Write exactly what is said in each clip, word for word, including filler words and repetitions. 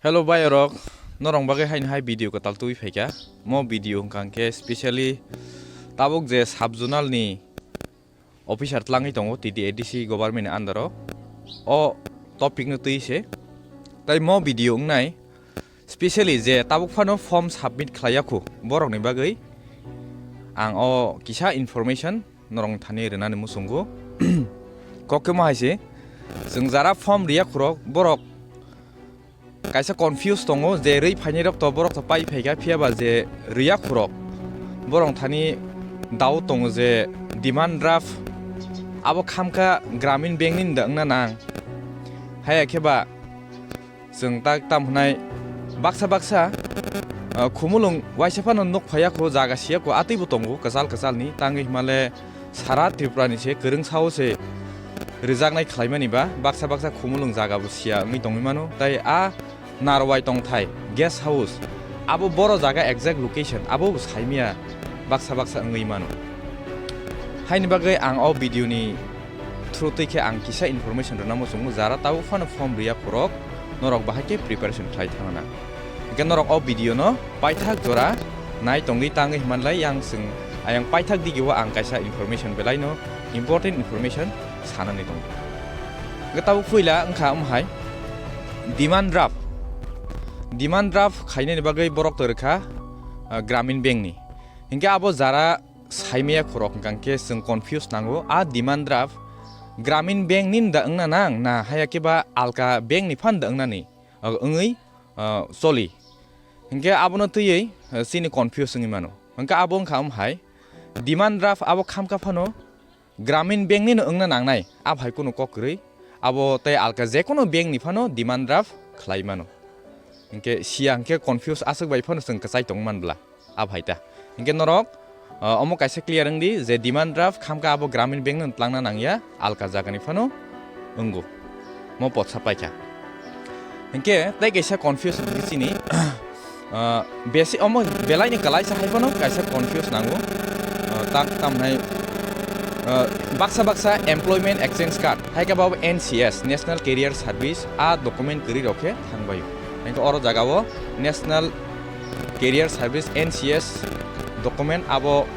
Hello bhai rok, norok bagwi haino hai video kwtal twi phaikha. Mo video hwnkha hwnkhe specially tabuk je sub zonal ni officer tlangwi tongo T T A D C government ni under o, o topic no twi se. Tai mo video wngnai specially je tabuk phano form submit khlaiya khu borok ni bagwi ang o kisa information norok thani rwnani muchungo. Kok khe mo hai se, chwng jara form riya khurok borok kaisa confuse tongo je rwi phainai rok to borok to pai phaikha, phiya ba je riya khurok borok thani doubt tongo je demand draft abo khamkha Gramin Bank ni da wngna nang. Haya khe ba chwng tak tam hwnai baksa baksa, ah, khumulwng waisa phano nuk phaiya kho, jaga siya kho, atwi bo tongo kwchal kwchal ni, tangwi himale sara Tripura ni se kwrwng sao se rwjaknai khlaimani ba baksa baksa khumulwng jaga bo siya wngwi tongwi mano. Tai a narwai tongthai guest house abo boro jaga exact location abo bo saimaya baksa baksa wngwi mano. Haini bagwi ang o video ni through twi khe ang kisa information rwna muchungo, jara tabuk phano form riya khorok norok bahai khe preparation khlai thangna. Hingkhe norok o video no paithak jora nai tongwi tangwi hwnmanlai yang chwng ayang paithak digi o ang kaisa information belai no important information sanani tongo. Hingkhe tabuk puila wngkha omo hai demand draft. Demand draft khainani bagwi borok to rwkha, ah, Gramin Bank ni. Hingkhe abo jara saimaya khorok hwnkha khe chwng confuse nango. A demand draft Gramin Bank ni da wngna nang na haya khe ba alka bank ni phan da wngnani, ah, wngwi, ah, choli. Hingkhe abono twiwi, ah, chini confuse wngwi mano. Hingkhe abo wngkha omo hai demand draft abo khamkha phano Gramin Bank ni no wngna nangnai, a phai kunu kok kwrwi, abo tei alka jekunu bank ni phano demand draft khlai mano. Hinkhe siya hinkhe confuse aswk bai phano chwng kwchai tong man bla, a phai ta. Hinkhe norok, ah, omo kaisa clear wng di je demand draft khamkha abo Gramin Bank no twlangna nangya, alka jaga ni phano wngo. Mo potsa paikha. Hinkhe tei kaisa confuse wngkhe chini, ah, besi omo belai ni kwlaisa hai phano kaisa confuse nango. Ah, tam, tam hai, ah, baksa baksa employment exchange card, hai khe bo N C S, National Career Service, a document kwrwi rok khe thangbaio. Hinkhe oro jaga o National Career Service, N C S document abo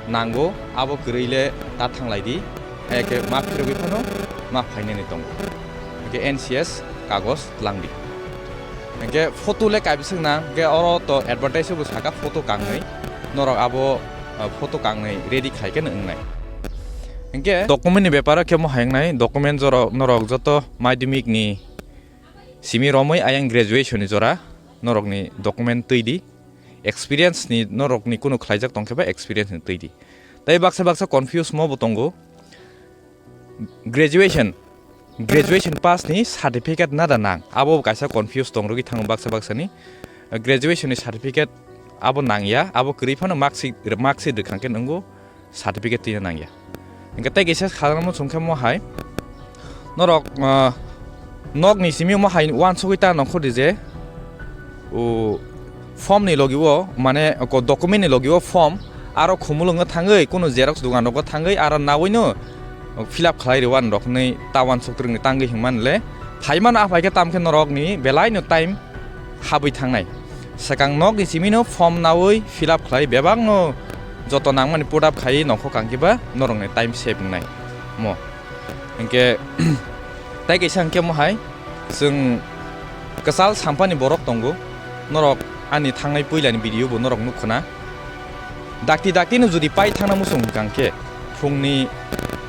nango, abo kwrwi le ta thanglai di, hai khe ma phirogwi phano ma phainani tongo. Hinkhe N C S kagos twlang di. Hinkhe photo le kaibiswk nang, hinkhe oro to advertise bo saka photo kangnwi, norok abo, ah, photo kangnwi ready khai khe no wngnai. Hinkhe document ni beparo khe mo hai wngnai, document jorok norok joto madhyamik ni simi romwi ayang graduation ni jora norokni document twi di. Experience ni norokni kunu khlaijak tongkhe ba experience ni twi di. Tei baksa baksa confuse mo bo tongo. Graduation, graduation pass ni certificate nada nang, abo kaisa confuse tong rwgwi thango baksa baksa ni. Graduation ni certificate abo nangya, abo kwrwi phano marksheet, marksheet rwkhang khe nwngo certificate twina nangya. Hinkhe tei kaisa khalangma chwngkhe mo hai norok, ah, nokni simi mo hai uansugwi ta nongkhor di je, o, form ni logi o, mane, ko document ni logi o form, aro khumulwng o thangwi, kunu xerox dogan rogo thangwi, aro nawi no fill up khlai rw uan rok hinwi ta uansuk twrwngni tangwi hingman le, phaimano a phaikhe tamkhe norokni belai no time habwi thangnai. Swkang nokni simi no form nawi fill up khlai bebak no joto nangmani put up khai nongkhor kangkhe ba norokni time save wngnai mo. Hinkhe, tai kaisa hinkhe mo hai, chwng kwchal sampani borok tongo, norok ani thangnai puilani video bo norok nukkha na. Dakti dakti no jodi pai thangna muchung hwnkha hinkhe, phungni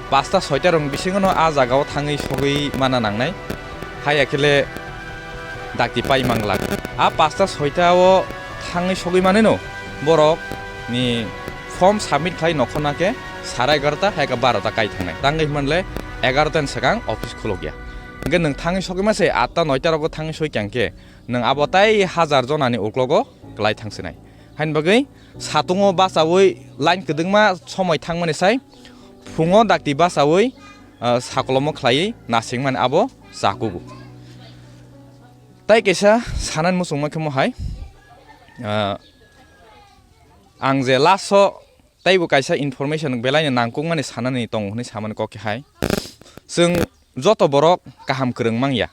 pasta soita rok bisingo no a jaga o thangwi sogwi mana nangnai, hai akhile dakti pai manglak. A pasta soita o thangwi sogwi manwi no borok ni form submit khlai nokho na khe sara egarota hai khe barota kai thangnai. Tangwi hwnle egarota ni swkang office khulokya. Hinkhe nwng thangwi sogwi ma se atta noita rogo thangwi soi kya hinkhe nwng abo tai hajar jonani uklogo klai thangsinai. Haini bagwi satungo bachaui line kwdwngma somoi thangmani sai phungo dakti bachaui, ah, sakolomo khlaiwi nasingmani abo chakugo. Tai kaisa sanani muchungma khe mo hai, ah, ang je last o teibo kaisa information belaino nangkukmani sanani tongo hwnwi samani kok khe hai. Chwng joto borok kaham kwrwng mangya,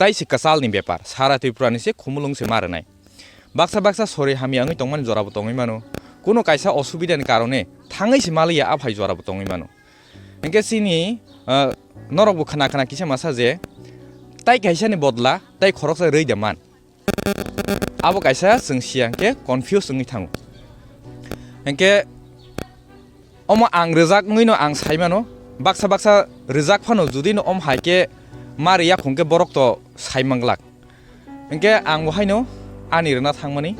Tai se kwchalni bepar, sara Tripura ni se khumulwng se ma rwnai. Baksa baksa sori hamya wngwi tongmani jorabo tongwi mano. Kuno kaisa osubidani karone thangwi se maliya, aphai jorabo tongwi mano. Hinkhe chini, ah, norokbo khna khna kisa masa je tai kaisani bodla tai khoroksa rwi da man. Abo kaisa chwng siya hinkhe confuse wngwi thango. Hinkhe omo ang rwjak wngwino ang sai mano, baksa baksa rwjak phano judino om hai khe ma rwya khong khe borok to sai manglak. Hinkhe ang bo haino ani rwna thangmani,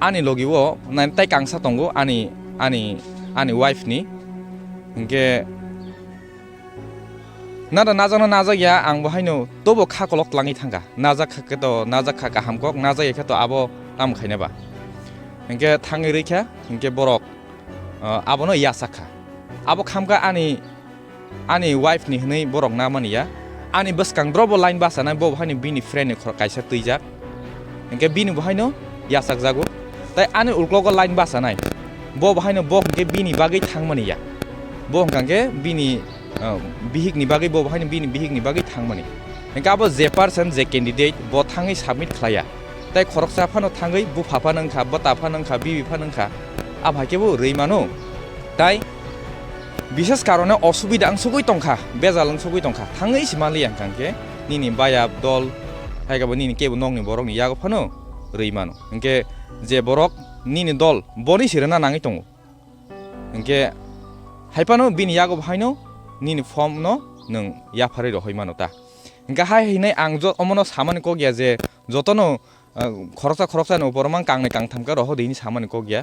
ani logi o nai tai kangsa tongo ani, ani, ani wife ni. Hinkhe nada najakna najak ya, ang bo haino tobo kha kolok tlangwi thangkha. Najak kha khe to, najak kha kaham kok, najak ya khe to abo tamo khaina ba. Hinkhe thangwi rwikha, hinkhe borok, ah, abono yachak kha. Abo khamkha ani, ani wife ni hwnwi borok na mani ya. Ani bwskang drobo line basa nai, bo bo haino bini friend ni khor kaisa twijak. Hinkhe bini bo haino yachakjago. Tai ani uklogo line basa nai. Bo bo haino bo hinkhe bini bagwi thangmani ya. Bo hwnkha khe bini, ah, bihik ni bagwi, bo bo haino bini bihik ni bagwi thangmani. Hinkhe abo je person, je candidate, bo thangwi submit khlaiya. Tai khoroksa phano thangwi bupha phano wngkha, bwta phano wngkha, bibi phano wngkha. Abo hai khe bo rwi mano. Tai bises karone osubida wngsugwi tongkha, bejal wngsugwi tongkha. Thangwi se manliya hwnkha khe nini baya dol, hai khe bo nini kebo nokni borokni yago phano rwi mano. Hinkhe je borok nini dol, boni se rwna nangwi tongo. Hinkhe hai phano bini yago bo haino nini form no nwng yapharwi rohoi mano ta. Hinkhe hai hinai ang jo-, omono samani kok ya je jotono, ah, khoroksa khoroksa ni upor mang kangnwi kangtham khe rohor di hinwi samani kok ya.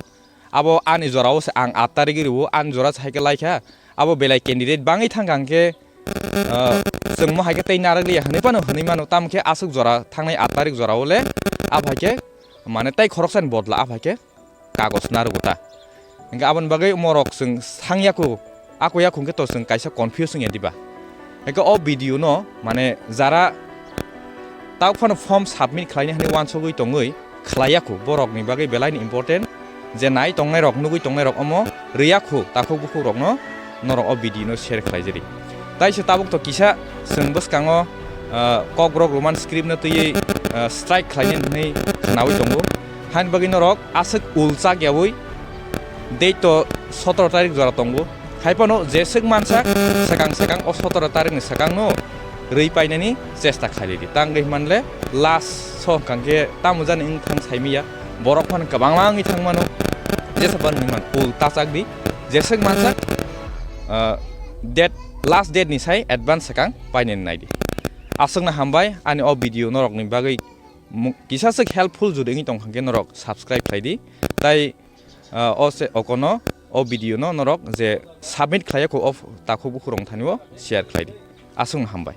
Abo ani jora o se ang aat tarik rw o, ani jora se hai khe lai kha. Abo belai candidate bangwi thang kha hinkhe, ah, chwng mo hai khe tei narwk liya hinwi phano hinwi mano, tamo khe aswk jora thangnai aat tarik jora o le abo hai khe mane tai khoroksa ni bodla abo hai khe kagoj narwgo ta. Hinkhe aboni bagwi morok chwng sang yaku, ako yaku hinkhe to chwng kaisa confuse wngya diba. Hinkhe o video no mane jara tabuk phano form submit khlaina hinwi uansugwi tongwi khlai yaku, borokni bagwi belaini important, je nai tongnai rok, nugwi tongnai rok omo rwya khu takhuk bukhuk rokno norok o video no share khlai jari. Tai se tabuk to kisa chwng bwskango, ah, Kokborok Roman script no twiwi, ah, strike khlainani hinwi khwnawi tongo. Haini bagwi norok aswk ul chak yawi date to sotoro tarik jora tongo. Hai phano jeswk mansak swkang swkang o sotoro tarik ni swkang no rwi painani chesta khlai di. Tangwi manle last so hwnkha khe tamo jani wng thang saimiya. Borok phano kwbangma wngwi thang mano. Jesa phano wngwi man ul tachak di. Jeswk mansak, ah, date, last date ni sai advance swkang painani nai di. Aswkno hambai ani o video norokni bagwi mu-, kisa swk helpful jodi wngwi tong kha khe norok subscribe khlai di. Tai, ah, o se okono o video no norok je submit khlai ya kho o takhuk bukhuk rok thani o share khlai di. Aswkno hambai.